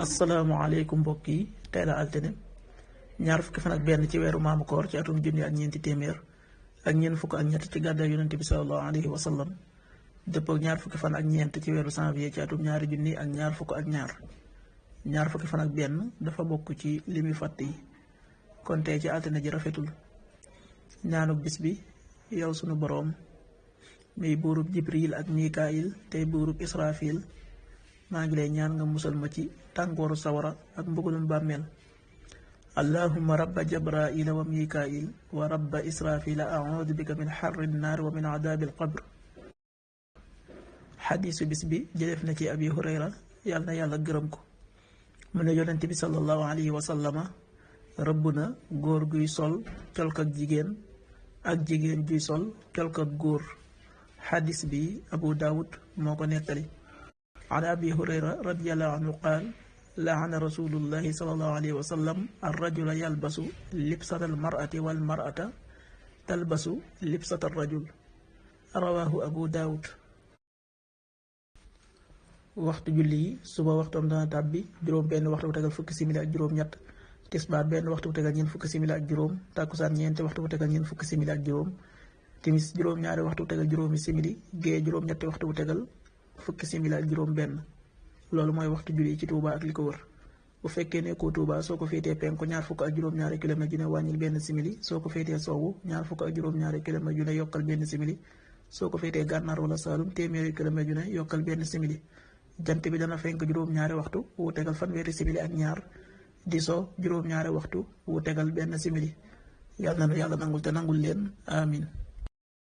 asalaamaaleykum mbokk yi tey la altine ñaar fukki fan ak benn ci weeru maamu koor ci atum junni ak ñeenti téeméer ak ñeent fukk ak ñett ci gàddaay yonente bi sallallahu alayhi wa sallam dëppoo ak ñaar fukki fan ak ñeent ci weeru janvier ci atum ñaari junni ak ñaar fukk ak ñaar fukki fan ak benn dafa bokk ci limi fàtt yi kon tey ci altine ji rafetul. ñaanuk bis bi yow sunu boroom muy buurub jibril ak mikaayil tey buurub israfil maa ngi lay ñaan nga musal ma ci tàngooru sawara ak mbugalum bàmmeel. allahumma rabba jabraila wa mikail wa rabba israfila audu bika min xarri nnaar wa min adaabil qabr. xadiisu bis bi jëleef na ci abi hurayra yàlla na yàlla gërëm ko mu ne yonent bi sallallahu alayhi wa sallama rëbb na góor guy sol colk ak jigéen ak jigéen guy sol colk ak góor. xadis bi abu daawud moo ko nettali. an abi hurayra radiallahu anhu qaal laana rasulullahi salallahu alayhi wa sallam arrajula yalbasu libsata almarati walmarata talbasu libsata arrajul rawahu abu daawud. waxtu julli yi suba waxtoom dana tàbbi juróom benn waxtu bu tegal fukki simili ak juróom ñett, tisbaar benn waxtu bu tegal ñeent fukki simili ak juróom, tàkkusaan ñeenti waxtu bu tegal ñeent fukki simili ak juróom, timis juróom ñaari waxtu bu tegal juróomi simili, gée juróom ñetti waxtu bu tegal fukki simili ak juróom benn. loolu mooy waxtu julli ci Touba ak li ko wër. bu fekkee nekkoo Touba soo ko féetee penku ñaar fukk ak juróom-ñaari kilomètre ju ne wàññil benn simili, soo ko féetee sowwu ñaar fukk ak juróom-ñaari kilomètre ju ne yokkal benn simili, soo ko féetee gànnaar wala Saalum téeméeri kilomètre ju ne yokkal benn simili. jant bi dana fenk juróom-ñaari waxtu wu tegal fanweeri simili ak ñaar, di so juróom-ñaari waxtu wu tegal benn simili. yàlla na yàlla nangul te nangul leen amin.